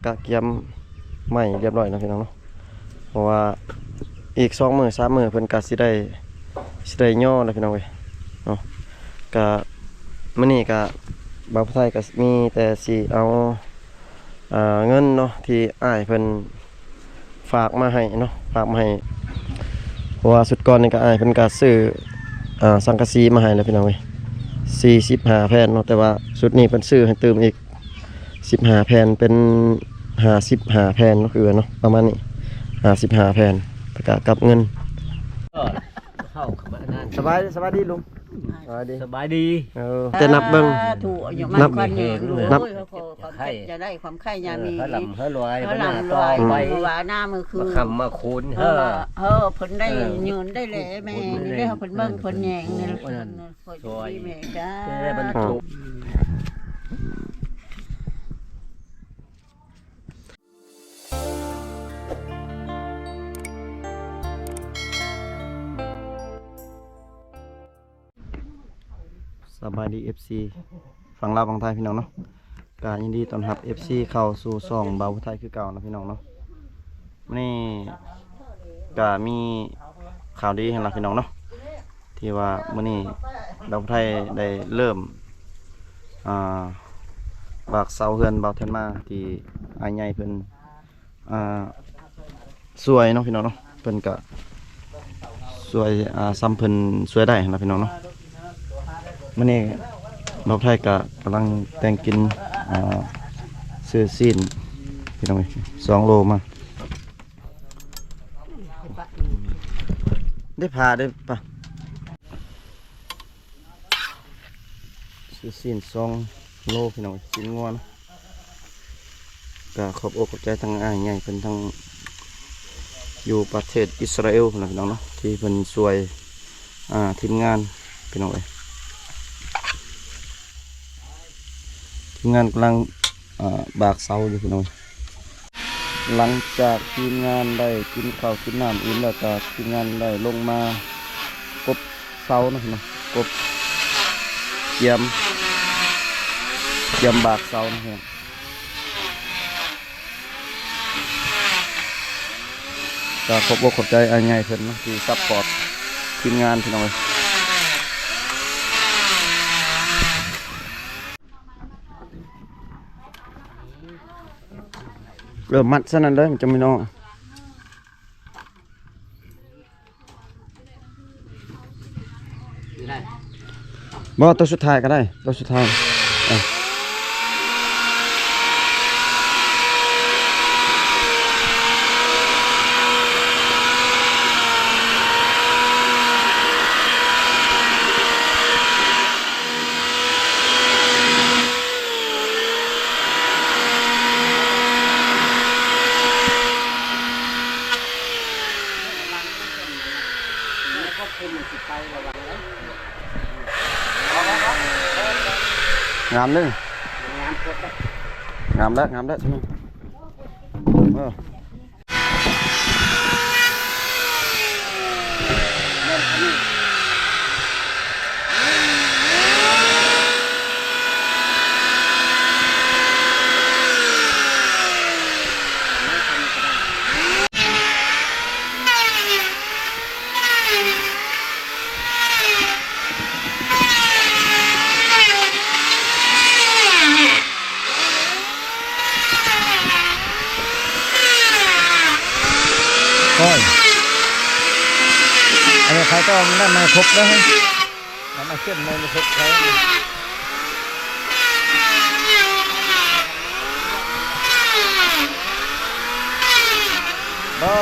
ກະກຽມໄມ້ຮຽບຮ້ອຍແລ້ວພີ່ນ້ອງເນາະ ເພາະວ່າອີກສອງມື້ສາມມື້ເພິ່ນກະຊິໄດ້ ຊິໄດ້ຍໍແລ້ວພີ່ນ້ອງເອີຍເນາະ. ກະມື້ນີ້ກະບ່າວຜູ້ໄທກະມີແຕ່ຊິເອົາ ອ່າ ເງິນເນາະ ທີ່ອ້າຍເພິ່ນ ຝາກມາໃຫ້ເນາະ ຝາກມາໃຫ້ ເພາະວ່າຊຸດກ່ອນນີ້ກໍອ້າຍເພິ່ນກໍຊື້ ອ່າ ສັງກະສີມາໃຫ້ແລ້ວພີ່ນ້ອງເອີຍ ສີ່ສິບຫ້າແຜ່ນເນາະ ແຕ່ວ່າຊຸດນີ້ເພິ່ນຊື້ໃຫ້ຕື່ມອີກສິບຫ້າແຜ່ນ ເປັນຫ້າສິບຫ້າແຜ່ນເນາະ ຄືເນາະ ປະມານນີ້ ຫ້າສິບຫ້າແຜ່ນ ແລ້ວກໍກັບເງິນ. ເອີ ເຮົາກໍມານັ້ນ ສະບາຍ ສະບາຍດີລຸງ. ສະບາຍດີ ສະບາຍດີ. ເອີ ແຕ່ນັບເບິ່ງ ສາທຸ ອາຍຸໝັ້ນຂວັນຍືນ ນັບ ໂອ້ຍ ຂໍຄວາມເຈັບຢ່າໄດ້ ຄວາມໄຂ້ຢ່າມີ ເອີ ໃຫ້ລ່ຳໃຫ້ລວຍ ໃຫ້ລ່ຳໃຫ້ລວຍ ໄປ ເພາະວ່າໜ້າມື້ຄືນ ມາຄ້ຳມາຄູນ ເອີ ເອີ ເພິ່ນໄດ້ ເອີ ຍືນໄດ້ແຫຼະແມ່ ນີ້ເດ້ ເພິ່ນເບິ່ງເພິ່ນແຍງນີ້ ໂອ້ ເພິ່ນຊ່ວຍ ແມ່ ສາທຸ. ສະບາຍດີ ເອັຟຊີ ຝັ່ງລາວຝັ່ງໄທພີ່ນ້ອງເນາະ ກະຍິນດີຕ້ອນຮັບ ເອັຟຊີ ເຂົ້າສູ່ຊ່ອງບ່າວຜູ້ໄທຄືເກົ່ານະພີ່ນ້ອງເນາະ. ມື້ນີ້ກະມີຂ່າວດີຫັ້ນລະພີ່ນ້ອງເນາະ ທີ່ວ່າມື້ນີ້ບ່າວຜູ້ໄທໄດ້ເລີ່ມ ອ່າ ບາກເສົາເຮືອນບ່າວເທີນມາ ທີ່ອ້າຍໃຫຍ່ເພິ່ນ ອ່າ ຊ່ວຍເນາະພີ່ນ້ອງເນາະ ເພິ່ນກະຊ່ວຍ ອ່າ ສ່ຳເພິ່ນຊ່ວຍໄດ້ຫັ້ນລະພີ່ນ້ອງເນາະ. ມື້ນີ້ບ່າວໄທກະກຳລັງແຕ່ງກິນ ອ່າ ຊື້ຊີ້ນພີ່ນ້ອງເອີຍ ສອງໂລມາ ໄດ້ຜ່າໄດ້ປະ ຊື້ຊີ້ນສອງໂລພີ່ນ້ອງ ຊີ້ນງົວເນາະ. ກະຂອບອົກຂອບໃຈທັງອ້າຍໃຫຍ່ເພິ່ນ ທັງຢູ່ປະເທດອິດສະຣາເອວພຸ້ນນະພີ່ນ້ອງເນາະ ທີ່ເພິ່ນຊ່ວຍ ອ່າ ທີມງານພີ່ນ້ອງເອີຍ ທີມງານກຳລັງ ອ່າ ບາກເສົາຢູ່ພີ່ນ້ອງ. ຫຼັງຈາກທີມງານໄດ້ກິນເຂົ້າກິນນ້ຳອີ່ມແລ້ວ ກໍທີມງານໄດ້ລົງມາກົບເສົາເນາະພີ່ນ້ອງ ກົບ ກຽມ ກຽມບາກເສົາເນາະພີ່ນ້ອງ. ກໍຂອບອົກຂອບໃຈອ້າຍໃຫຍ່ເພິ່ນເນາະ ທີ່ຊັບພອດທີມງານພີ່ນ້ອງເອີຍ. ເລີ່ມມັດຊະນັ້ນເດີ ມັນຈະມີນ້ອຍ. ບໍ່ ຕົວສຸດທ້າຍກໍໄດ້ ຕົວສຸດທ້າຍ ເອີ. ງາມເດີ ງາມແລ້ວ ງາມແລ້ວ ເອີ. ໂອ້ຍ ອັນນີ້ໃຜກໍເອົານ້ຳໃໝ່ຄົບເດີ ເອົາມາເສັ້ນໃໝ່ຄົບໃຜ. ບໍ່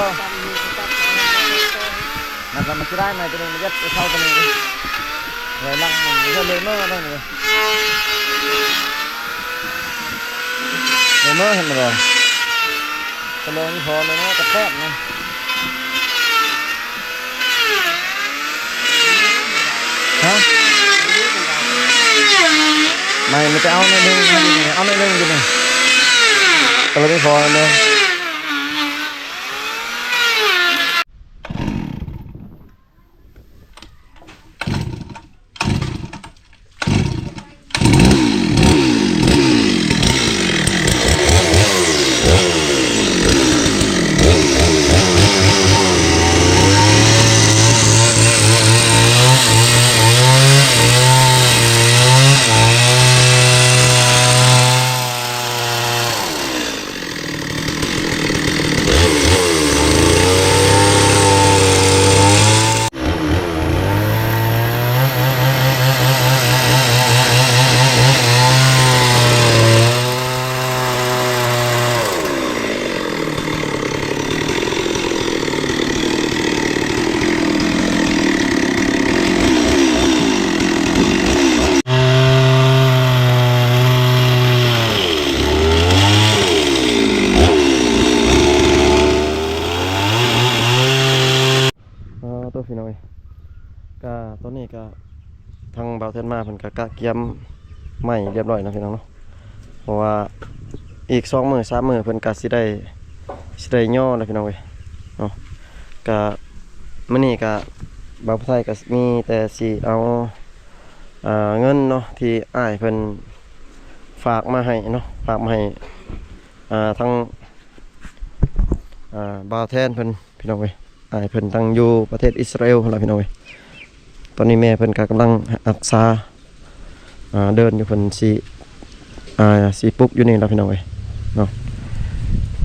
ມັນກໍມັນຊິໄດ້ໃໝ່ຕົວໜຶ່ງ ມັນຍັດໄປເຊົາຕົວໜຶ່ງ ໄວ້ຫຼັງມັນກໍເລີຍເມີແລ້ວນີ້ ເລີຍເມີ ເຫັນບໍ່ ກະເລີຍມີພໍແມ່ນກະແທກນະ. ຮະ ໄໝ່ ມັນຈະເອົາໜ້ອຍໜຶ່ງ ເອົາໜ້ອຍໜຶ່ງຢູ່ນີ້ ກໍເລີຍໄດ້ພໍແລ້ວເດີ. ໂຕພີ່ນ້ອງເອີຍ ກະຕອນນີ້ກະທາງບ່າວເທີນມາເພິ່ນກະກະກຽມໄມ້ຮຽບຮ້ອຍເນາະພີ່ນ້ອງເນາະ ເພາະວ່າອີກສອງມື້ສາມມື້ເພິ່ນກະຊິໄດ້ ຊິໄດ້ຍໍແລ້ວພີ່ນ້ອງເອີຍເນາະ. ກະມື້ນີ້ກະບ່າວຜູ້ໄທກະມີແຕ່ຊິເອົາ ອ່າ ເງິນເນາະ ທີ່ອ້າຍເພິ່ນຝາກມາໃຫ້ເນາະ ຝາກມາໃຫ້ ອ່າ ທາງ ອ່າ ບ່າວແທນເພິ່ນ ພີ່ນ້ອງເອີຍ ອ້າຍເພິ່ນຕັ້ງຢູ່ປະເທດອິດສະຣາເອວພຸ້ນລະພີ່ນ້ອງເອີຍ. ຕອນນີ້ແມ່ເພິ່ນກະກຳລັງຮັກສາ ອ່າ ເດີ່ນຢູ່ ເພິ່ນຊິ ອ່າ ຊິປຸກຢູ່ນີ້ລະພີ່ນ້ອງເອີຍເນາະ.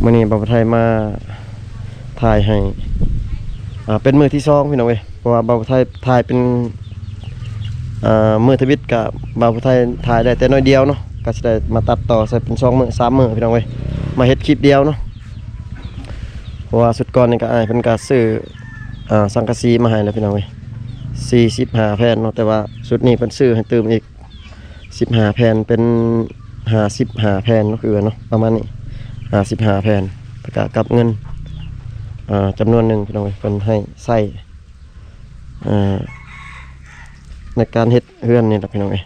ມື້ນີ້ບ່າວຜູ້ໄທມາຖ່າຍໃຫ້ ອ່າ ເປັນມື້ທີສອງພີ່ນ້ອງເອີຍ ເພາະວ່າບ່າວຜູ້ໄທຖ່າຍເປັນ ອ່າ ມື້ທຳອິດກະບ່າວຜູ້ໄທຖ່າຍໄດ້ແຕ່ໜ້ອຍດຽວເນາະ ກະຊິໄດ້ມາຕັດຕໍ່ໃສ່ເປັນສອງມື້ສາມມື້ພີ່ນ້ອງເອີຍ ມາເຮັດຄລິບດຽວເນາະ. ເພາະວ່າຊຸດກ່ອນນີ້ກະອ້າຍເພິ່ນກະຊື້ ອ່າ ສັງກະສີມາໃຫ້ແລ້ວພີ່ນ້ອງເອີຍ ສີ່ສິບຫ້າແຜ່ນເນາະ ແຕ່ວ່າຊຸດນີ້ເພິ່ນຊື້ໃຫ້ຕື່ມອີກສິບຫ້າແຜ່ນ ເປັນຫ້າສິບຫ້າແຜ່ນເນາະ ຄືເນາະ ປະມານນີ້ ຫ້າສິບຫ້າແຜ່ນ ແລ້ວກະກັບເງິນ ອ່າ ຈຳນວນໜຶ່ງພີ່ນ້ອງເອີຍ ເພິ່ນໃຫ້ໃຊ້ ອ່າ ໃນການເຮັດເຮືອນນີ້ລະພີ່ນ້ອງເອີຍ.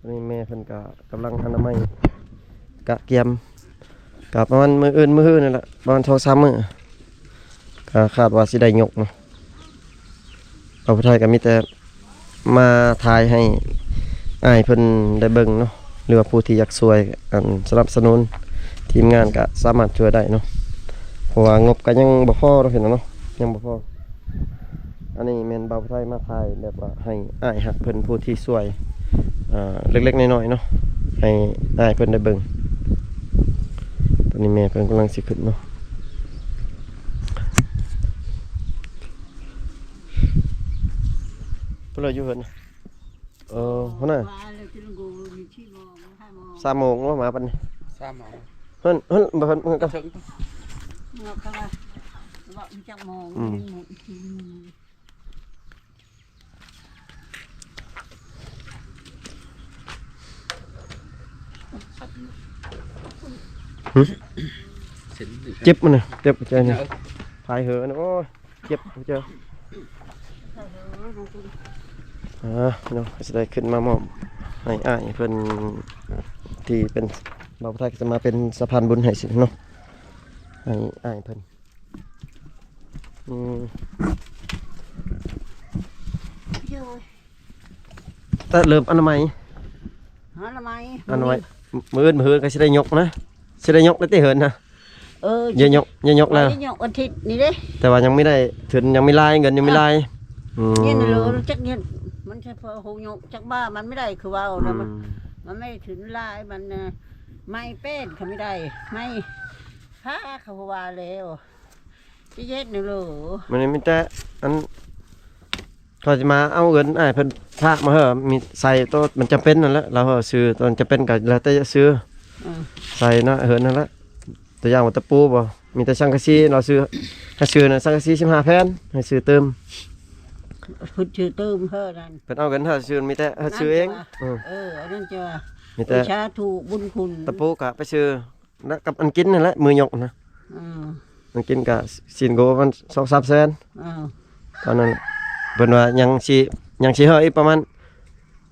ຕອນນີ້ແມ່ເພິ່ນກະກຳລັງອະນາໄມ ກະກຽມ ກະປະມານມື້ອື່ນມື້ຮືນີ້ແຫຼະ ປະມານສອງສາມມື້ ກະຄາດວ່າຊິໄດ້ຍົກເນາະ. ບ່າວຜູ້ໄທກະມີແຕ່ມາຖ່າຍໃຫ້ອ້າຍເພິ່ນໄດ້ເບິ່ງເນາະ ຫຼືວ່າຜູ້ທີ່ຢາກຊ່ວຍ ອັນ ສະໜັບສະໜູນທີມງານກະສາມາດຊ່ວຍໄດ້ເນາະ ເພາະວ່າງົບກະຍັງບໍ່ພໍເນາະ ພີ່ນ້ອງເນາະ ຍັງບໍ່ພໍ. ອັນນີ້ແມ່ນບ່າວຜູ້ໄທມາຖ່າຍແບບວ່າໃຫ້ອ້າຍຮັກເພິ່ນຜູ້ທີ່ຊ່ວຍ ອ່າ ເລັກໆນ້ອຍໆເນາະ ໃຫ້ອ້າຍເພິ່ນໄດ້ເບິ່ງ. ຕອນນີ້ແມ່ເພິ່ນກຳລັງຊິຂຶ້ນເນາະ. ເພິ່ນລະຢູ່ເຮືອນ ເອີ ຫົວໜ້າ ມາແລ້ວ ສາມໂມງ ໂອ້ ມາປານນີ້ ສາມໂມງ ເພິ່ນ ເພິ່ນ ເພິ່ນ ເພິ່ນກະ ເຖິງ ເວົ້າຈັກໂມງ ອືມ ຫຶ ເຈັບມັນນະ ເຈັບໃຈນີ້ ພາຍເຫີນ ໂອ້ຍ ເຈັບຫົວໃຈ ອ່າ ເນາະ ກະຊິໄດ້ຂຶ້ນມາມອບໃຫ້ອ້າຍເພິ່ນ ທີ່ເປັນ ບ່າວຜູ້ໄທກະຈະມາເປັນສະພານບຸນໃຫ້ຊິເນາະ ໃຫ້ອ້າຍເພິ່ນ ອືມ ໂດຍ ແຕ່ເລີ່ມອະນາໄມ ອະນາໄມ ອະນາໄມ ມື້ອື່ນ ມື້ອື່ນກະຊິໄດ້ຍົກນະ ຊິໄດ້ຍົກແລ້ວຕິເຫີນນະ ເອີ ຢ່າຍົກ ຢ່າຍົກແລ້ວ ໄດ້ຍົກອາທິດນີ້ເດ້ ແຕ່ວ່າຍັງມີໄດ້ທຶນ ຍັງມີລາຍ ເງິນຍັງມີລາຍ ອືມ ນີ້ລະ ຈັກເຮັດ ມັນຈະພໍຮູ້ຍົກ ຈັກວ່າມັນມີໄດ້ຄືເວົ້ານະ ມັນ ອືມ ມັນມີທຶນຫຼາຍ ມັນນະ ໄມ້ແປ້ນກະມີໄດ້ ໄມ້ພາກະວ່າແລ້ວ ຊິເຮັດແນວເລີ ມັນມີແຕ່ອັນ ຂ້ອຍຊິມາເອົາເງິນອ້າຍເພິ່ນຝາກມາເຮີ ມີໃສ່ໂຕມັນຈຳເປັນນັ້ນແຫຼະ ລາວເຮີ ຊື້ໂຕມັນຈຳເປັນກະແລ້ວແຕ່ຈະຊື້ ອືມ ໃສ່ເນາະ ເຮືອນນັ້ນແຫຼະ ຕົວຢ່າງວ່າຕະປູບໍ່ ມີແຕ່ສັງກະສີ ລາວຊື້ ໃຫ້ຊື້ນະ ສັງກະສີສິບຫ້າແຜ່ນ ໃຫ້ຊື້ຕື່ມ ເພິ່ນຊື້ຕື່ມເຮີນັ້ນ ເພິ່ນເອົາເງິນເຮີຊື້ ມີແຕ່ເຮີຊື້ເອງ ນັ້ນຈະວ່າ ເອີ ເອີ ອັນນັ້ນຈະວ່າ ມີແຕ່ ເອີ ສາທຸບຸນຄຸນ ຕະປູກະໄປຊື້ ນະ ກັບອັນກິນນັ້ນແຫຼະ ມື້ຍົກນະ ອືມ ອັນກິນກະຊີ້ນໂກປະມານສອງສາມແສນ ອືມ ຕອນນັ້ນ ເພິ່ນວ່າຍັງຊິ ຍັງຊິເຮີອີກປະມານ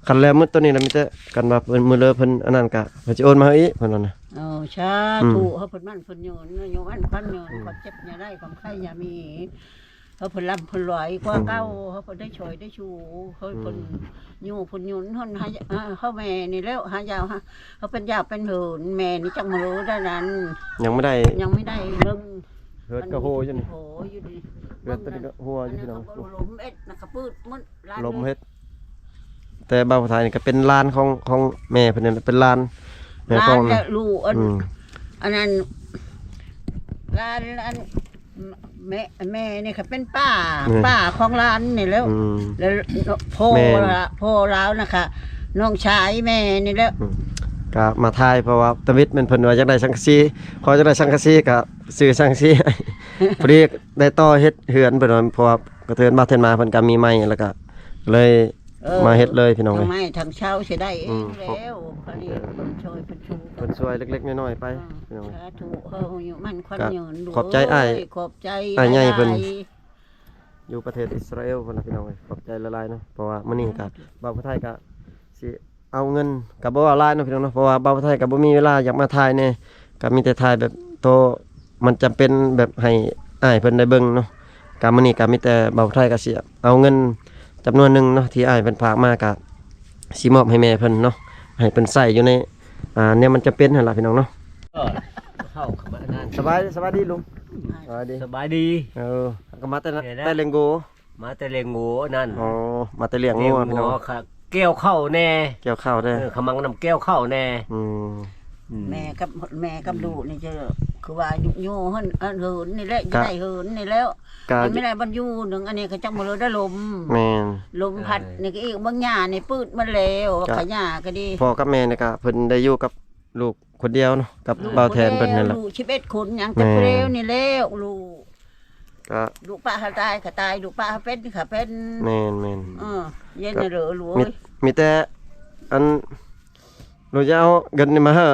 ຄັນແລ້ວໝົດໂຕນີ້ລະ ມີແຕ່ຄັນວ່າເພິ່ນ ມື້ເລີເພິ່ນອັນນັ້ນກະ ເພິ່ນຊິໂອນມາໃຫ້ອີກ ເພິ່ນວ່ານະ. ເອີ ສາທຸ ອືມ ເຮົາເພິ່ນໝັ້ນເພິ່ນຍືນ ອາຍຸໝັ້ນຂວັນຍືນ ອືມ ຄວາມເຈັບຢ່າໄດ້ ຄວາມໄຂ້ຢ່າມີ ເຮົາເພິ່ນລ່ຳເພິ່ນລວຍກວ່າເກົ່າ ອືມ ເຮົາເພິ່ນໄດ້ຊ່ອຍໄດ້ຊູ ເຮົາເພິ່ນ ອືມ ຍືນເພິ່ນຍືນ ເຮົາໃຫ້ ເຮົາແມ່ນີ້ແລ້ວ ຫາຢາວ ເຮົາເປັນຢາວເປັນເຫີນ ແມ່ນີ້ຈັກມື້ໄດ້ນັ້ນ ຍັງບໍ່ໄດ້ ຍັງບໍ່ໄດ້ເບິ່ງ ເຮືອນກະໂຫຢູ່ນີ້ ໂຫຢູ່ນີ້ ເຮືອນຕົວນີ້ກະຫົວຢູ່ພີ່ນ້ອງ ລົມເຮັດນະກະປືດໝົດ ລົມເຮັດ ແຕ່ບ່າວຜູ້ໄທນີ້ກະເປັນຫຼານຂອງ ຂອງແມ່ເພິ່ນນີ້ແຫຼະ ເປັນຫຼານແມ່ຂອງ ຫຼານແຫຼະລູກ ອັນ ອືມ ອັນນັ້ນ ຫຼານ ອັນ ແມ່ ແມ່ນີ້ກະເປັນປ້າ ແມ່ ປ້າຂອງຫຼານນີ້ແຫຼ້ວ ອືມ ແລ້ວພໍ່ ແມ່ນ ລະ ພໍ່ລາວນະຄະ ນ້ອງຊາຍແມ່ນີ້ແຫຼ້ວ ອືມ ກະມາຖ່າຍ ເພາະວ່າຕາວິດແມ່ນເພິ່ນວ່າຢາກໄດ້ສັງກະສີ ຂໍຢາກໄດ້ສັງກະສີ ກະຊື້ສັງກະສີໃຫ້ ພໍດີໄດ້ຕໍ່ເຮັດເຮືອນເພິ່ນວ່າ ເພາະວ່າກະເທີນມາເທີນມາເພິ່ນກະມີໄມ້ ແລ້ວກະເລີຍ ເອີ ມາເຮັດເລີຍພີ່ນ້ອງເອີຍ ທັງໄມ້ທັງເຊົາຊິໄດ້ເອງແລ້ວ ອືມ ເພິ່ນຊ່ວຍ ເພິ່ນຊູ ເພິ່ນຊ່ວຍເລັກໆນ້ອຍໆໄປ ເອີ ພີ່ນ້ອງເອີຍ ສາທຸ ເຮົາຢູ່ໝັ້ນຂວັນຍືນ ຂອບໃຈອ້າຍ ຂອບໃຈອ້າຍໃຫຍ່ເພິ່ນ ຫຼາຍໆ ຢູ່ປະເທດອິດສະຣາເອວພຸ້ນນະພີ່ນ້ອງເອີຍ ຂອບໃຈຫຼາຍໆເນາະ ເພາະວ່າມື້ນີ້ກະ ສາທຸ ບ່າວຜູ້ໄທກະຊິເອົາເງິນ ກະບໍ່ວ່າຫຼາຍເນາະພີ່ນ້ອງເນາະ ເພາະວ່າບ່າວຜູ້ໄທກະບໍ່ມີເວລາ ຢາກມາຖ່າຍແດ່ ກະມີແຕ່ຖ່າຍແບບໂຕ ມັນຈຳເປັນແບບໃຫ້ອ້າຍເພິ່ນໄດ້ເບິ່ງເນາະ ກະມື້ນີ້ກະມີແຕ່ບ່າວໄທກະຊິເອົາເງິນຈຳນວນໜຶ່ງເນາະ ທີ່ອ້າຍເພິ່ນຝາກມາ ກະຊິມອບໃຫ້ແມ່ເພິ່ນເນາະ ໃຫ້ເພິ່ນໃຊ້ຢູ່ໃນ ອ່າ ແນວມັນຈຳເປັນຫັ້ນລະພີ່ນ້ອງເນາະ ເອີ ເຮົາກະມານັ້ນ ສະບາຍ ສະບາຍດີລຸງ ສະບາຍດີ ສະບາຍດີ ເອີ ກະມາແຕ່ ແຕ່ເລງໂກ ມາແຕ່ລ້ຽງງົວນັ້ນ ອໍ ມາແຕ່ລ້ຽງງົວ ລ້ຽງງົວພີ່ນ້ອງ ກະກ່ຽວເຂົ້າແດ່ ກ່ຽວເຂົ້າແດ່ ເອີ ຂະມັງນຳກ່ຽວເຂົ້າແດ່ ອືມ ອືມ ແມ່ກັບ ແມ່ກັບ ອືມ ລູກນີ້ຈະຄືວ່າຢູ່ ຢູ່ເຮືອນ ເຮືອນນີ້ແຫຼະ ຢູ່ໃນເຮືອນນີ້ແລ້ວ ກະຍັງບໍ່ໄດ້ບ່ອນຢູ່ໜຶ່ງ ອັນນີ້ກະຈັກມື້ເລີໄດ້ລົມ ແມ່ນ ລົມພັດ ເອີ ນີ້ກະອີກ ບາງຫຍ້ານີ້ປືດໝົດແລ້ວ ກະຫຍ້າກະດີ ພໍ່ກັບແມ່ນີ້ກະເພິ່ນໄດ້ຢູ່ກັບລູກຄົນດຽວເນາະ ກັບ ລູກ ບ່າວແທນເພິ່ນນັ້ນແຫຼະ ລູກສິບເອັດຄົນ ຍັງແຕ່ ແມ່ນ ຜູ້ດຽວນີ້ແຫຼະ ລູກ ກະ ລູກປ້າເຮົາຕາຍກະຕາຍ ລູກປ້າເຮົາເປັນກະເປັນ ແມ່ນໆ ເອີ ເຢັນເດີລູກເອີຍ ມີແຕ່ ອັນ ລູກຈະເອົາເງິນນີ້ມາໃຫ້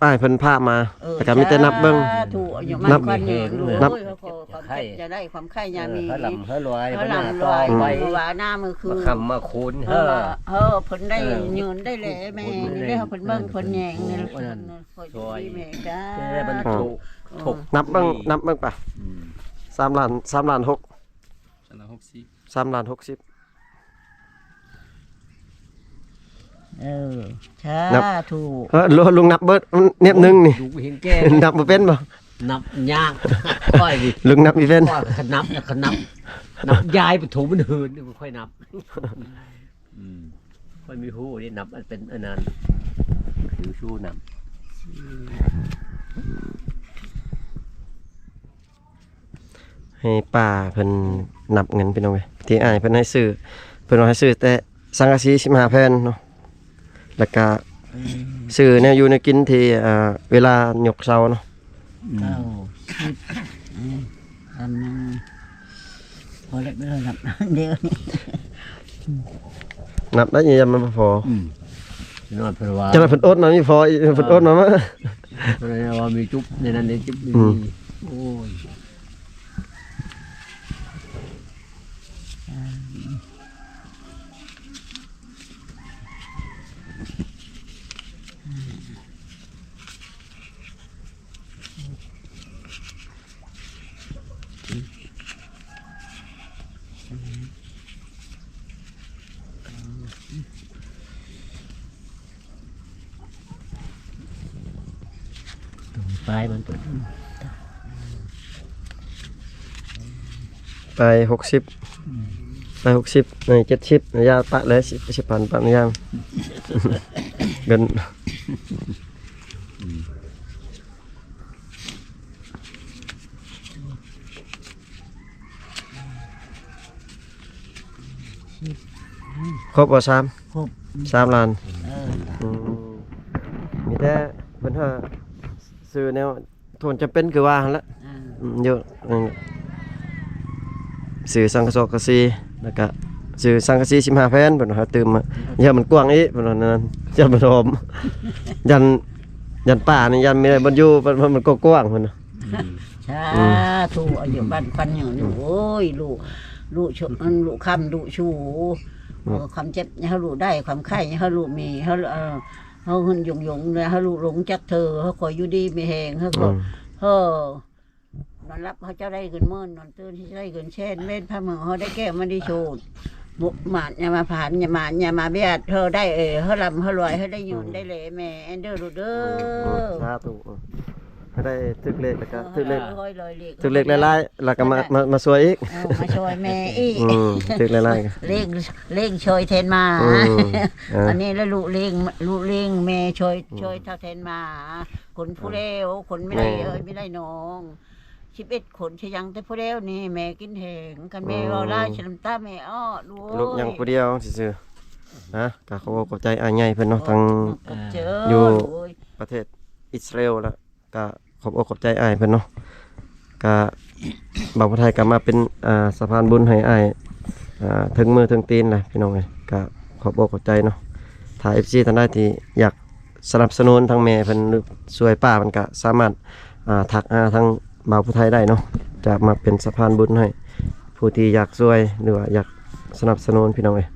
ອ້າຍເພິ່ນພາມາ ເອີ ແລ້ວກະມີແຕ່ນັບເບິ່ງ ສາທຸ ອາຍຸໝັ້ນຂວັນຍືນ ນັບ ໂອ້ຍ ຂໍຄວາມເຈັບຢ່າໄດ້ ຄວາມໄຂ້ຢ່າມີ ເອີ ໃຫ້ລ່ຳໃຫ້ລວຍ ໃຫ້ລ່ຳໃຫ້ລວຍ ອືມ ເພາະວ່ານາມື້ຄືນ ມາຄ້ຳມາຄູນ ເອີ ເອີ ເອີ ເພິ່ນໄດ້ ເອີ ຍືນໄດ້ແຫຼະແມ່ ນີ້ແຫຼະ ເພິ່ນເບິ່ງເພິ່ນແຍງນີ້ແຫຼະ ໂອ້ ອັນນັ້ນ ຂ້ອຍດີແມ່ກະ ແຕ່ມັນ ອ່າ ໂຕ ໂຕ ນັບເບິ່ງ ອືມ ນັບເບິ່ງປະ ອືມ ສາມລ້ານ ສາມລ້ານຫົກ ສາມລ້ານຫົກສິບ ສາມລ້ານຫົກສິບ ເອີ ສາທຸ ເອີ ລຸງນັບເບິ່ງ ແນບໜຶ່ງນີ້ ນັບບໍ່ເປັນບໍ່ ນັບຍາກ ຂ້ອຍນີ້ ລຸງນັບບໍ່ເປັນ ຂ້ອຍກະນັບ ກະນັບ ນັບຢາຍປະຖົມມັນເຫີນ ຂ້ອຍນັບ ອືມ ຂ້ອຍມີຮູ້ເດ້ ນັບອັນເປັນອັນນັ້ນ ຄືຊູນັບ ໃຫ້ປ້າເພິ່ນນັບເງິນພີ່ນ້ອງເອີຍ ທີ່ອ້າຍເພິ່ນໃຫ້ຊື້ ເພິ່ນວ່າໃຫ້ຊື້ແຕ່ສັງກະສີສິບຫ້າແຜ່ນເນາະ ແລ້ວກະ ອືມ ຊື້ແນວຢູ່ແນວກິນທີ່ ເອີ ເວລາຍົກເສົາເນາະ ອືມ ເກົ້າ ສິບ ອືມ ອັນໜຶ່ງ ພໍແລ້ວ ໄປນັບ ດຽວນີ້ ນັບໄດ້ ຢ້ານມັນບໍ່ພໍ ອືມ ນ້ອຍເພິ່ນວ່າ ຈັກໜ້ອຍເພິ່ນອົດມາມີພໍອີກ ເພິ່ນ ເອີ ອົດມາ ເພິ່ນວ່າມີຈຸບໃນນັ້ນ ໃນຈຸບນີ້ ອືມ ໂອ້ຍ ປາຍມັນ ປາຍຫົກສິບ ອືມ ປາຍຫົກສິບ ເອີ ເຈັດສິບ ຢ່າປະເລີຍ ສິບ ສິບພັນ ປະນະຍາງ ເງິນ ອືມ ຄົບບໍ່ ສາມ ຄົບ ສາມລ້ານ ເອີ ອືມ ມີແຕ່ເພິ່ນຫາຊື້ແນວ ໂຕຈຳເປັນຄືວ່າຫັ້ນແຫຼະ ອ່າ ອືມ ຢູ່ ເອີ ຊື້ສັງກະສອກກະສີ ແລ້ວກະຊື້ສັງກະສີສິບຫ້າແຜ່ນ ເພິ່ນວ່າຕື່ມມາ ຢ້ານມັນກວ້າງອີກ ເພິ່ນວ່ານັ້ນ ຢ້ານມັນຫອມ ຢ້ານ ຢ້ານປ້ານີ້ ຢ້ານມີບ່ອນຢູ່ ມັນ ມັນກວ້າງ ເພິ່ນວ່າ ອືມ ສາທຸ ອືມ ອາຍຸໝັ້ນຂວັນຍືນ ອືມ ໂອ້ຍ ລູກ ລູກ ລູກຄຳ ລູກຊູ ເອີ ຄວາມເຈັບເຮົາຮູ້ໄດ້ ຄວາມໄຂ້ເຮົາຮູ້ມີ ເຮົາ ເອີ ເຮົາຫຶ້ນຢົງໆ ແລ້ວເຮົາຮູ້ຫຼົງຈັກເທື່ອ ເຮົາຂໍຢູ່ດີມີແຮງ ເຮົາຂໍ ເອີ ນອນຫຼັບເຮົາຈະໄດ້ເງິນໝື່ນ ນອນຕື່ນເຮົາຈະໄດ້ເງິນແສນ ເວນພາເມືອງເຮົາໄດ້ແກ້ວມະນີໂຊດ ໝາດຢ່າມາຜ່ານ ຢ່າມາ ຢ່າມາບຽດ ເຮົາໄດ້ ເອີ ເຮົາລ່ຳເຮົາລວຍ ເຮົາໄດ້ຍືນໄດ້ແລແມ່ແອນເດີລູກເດີ ສາທຸ ໃຫ້ໄດ້ຖືກເລກ ແລ້ວກໍຖືກເລກ ເອີ ຖືກເລກຫຼາຍໆ ແລ້ວກໍມາ ມາ ມາຊ່ວຍອີກ ເອີ ມາຊ່ວຍແມ່ອີກ ອືມ ຖືກຫຼາຍໆ ເລກ ເລກຊ່ອຍແທນມາ ອືມ ເອີ ອັນນີ້ລະລູກເລກ ລູກເລກແມ່ຊ່ອຍ ອືມ ຊ່ອຍເທົ່າແທນມາ ຄົນຜູ້ແລ້ວ ຄົນມີໄດ້ເອີຍ ມີໄດ້ນ້ອງ ສິບເອັດຄົນ ຊະຍັງແຕ່ຜູ້ແລ້ວນີ້ ແມ່ກິນແຮງ ຄັນແມ່ເວົ້າຫຼາຍ ຊະນ້ຳຕາແມ່ອອກ ລູກເອີຍ ລູກຍັງຜູ້ດຽວຊື່ໆ ນະ ກໍຂໍຂອບໃຈອ້າຍໃຫຍ່ເພິ່ນເນາະ ທັງຢູ່ປະເທດອິດສະຣາເອວ ແລ້ວ ກະຂອບອົກຂອບໃຈອ້າຍເພິ່ນເນາະ ກະບ່າວຜູ້ໄທກະມາເປັນ ອ່າ ສະພານບຸນໃຫ້ອ້າຍ ອ່າ ເຖິງມືເຖິງຕີນແຫຼະພີ່ນ້ອງເອີຍ ກະຂອບອົກຂອບໃຈເນາະ ຖ້າເອັຟຊີທ່ານໃດທີ່ຢາກສະໜັບສະໜູນທາງແມ່ເພິ່ນ ຫຼື ຊ່ວຍປ້າເພິ່ນ ກະສາມາດ ອ່າ ທັກຫາທາງບ່າວຜູ້ໄທໄດ້ເນາະ ຈະມາເປັນສະພານບຸນໃຫ້ ຜູ້ທີ່ຢາກຊ່ວຍ ຫຼືວ່າຢາກສະໜັບສະໜູນພີ່ນ້ອງເອີຍ.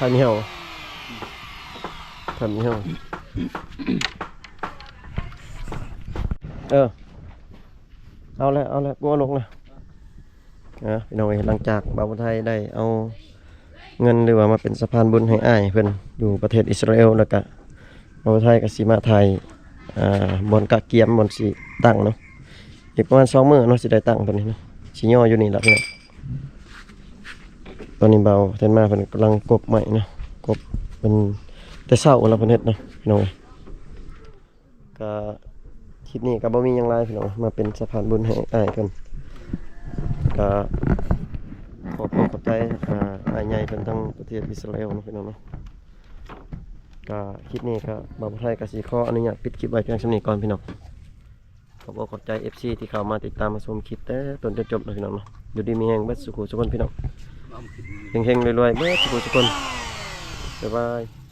ທ່ານເຮົາ ທ່ານເຮົາ ເອີ ເອົາແຫຼະ ເອົາແຫຼະ ກູເອົາລົງລະ. ອ່າ ພີ່ນ້ອງເອີຍ ຫຼັງຈາກບ່າວຜູ້ໄທໄດ້ເອົາເງິນ ຫຼືວ່າມາເປັນສະພານບຸນໃຫ້ອ້າຍເພິ່ນຢູ່ປະເທດອິດສະຣາເອວ ແລ້ວກະບ່າວຜູ້ໄທກໍຊິມາຖ່າຍ ອ່າ ບ່ອນກະກຽມ ບ່ອນຊິຕັ້ງເນາະ ອີກປະມານສອງມື້ເນາະ ຊິໄດ້ຕັ້ງໂຕນີ້ເນາະ ຊິຍໍຢູ່ນີ້ລະພີ່ນ້ອງ. ຕອນນີ້ບ່າວແທນມາເພິ່ນກຳລັງກົບໄມ້ເນາະ ກົບເພິ່ນແຕ່ເຊົ້າລະເພິ່ນເຮັດເນາະ ພີ່ນ້ອງເອີຍ. ກະຄລິບນີ້ກະບໍ່ມີຫຍັງຫຼາຍພີ່ນ້ອງ ມາເປັນສະພານບຸນໃຫ້ອ້າຍເພິ່ນ ກະຂອບອົກຂອບໃຈ ອ່າ ອ້າຍໃຫຍ່ເພິ່ນທາງປະເທດອິດສະຣາເອວເນາະ ພີ່ນ້ອງເນາະ. ກະຄລິບນີ້ກະບ່າວຜູ້ໄທກະຊິຂໍອະນຸຍາດປິດຄລິບໄວ້ພຽງສ່ຳນີ້ກ່ອນພີ່ນ້ອງ. ຂອບອົກຂອບໃຈເອັຟຊີທີ່ເຂົ້າມາຕິດຕາມມາຊົມຄລິບແຕ່ຕົ້ນຈົນຈົບເນາະ ພີ່ນ້ອງເນາະ. ຢູ່ດີມີແຮງເບິດສູ່ຜູ້ສູ່ຄົນພີ່ນ້ອງ ເຮັງໆລວຍໆເບິດສູ່ຜູ້ສູ່ຄົນ. ບາຍບາຍ.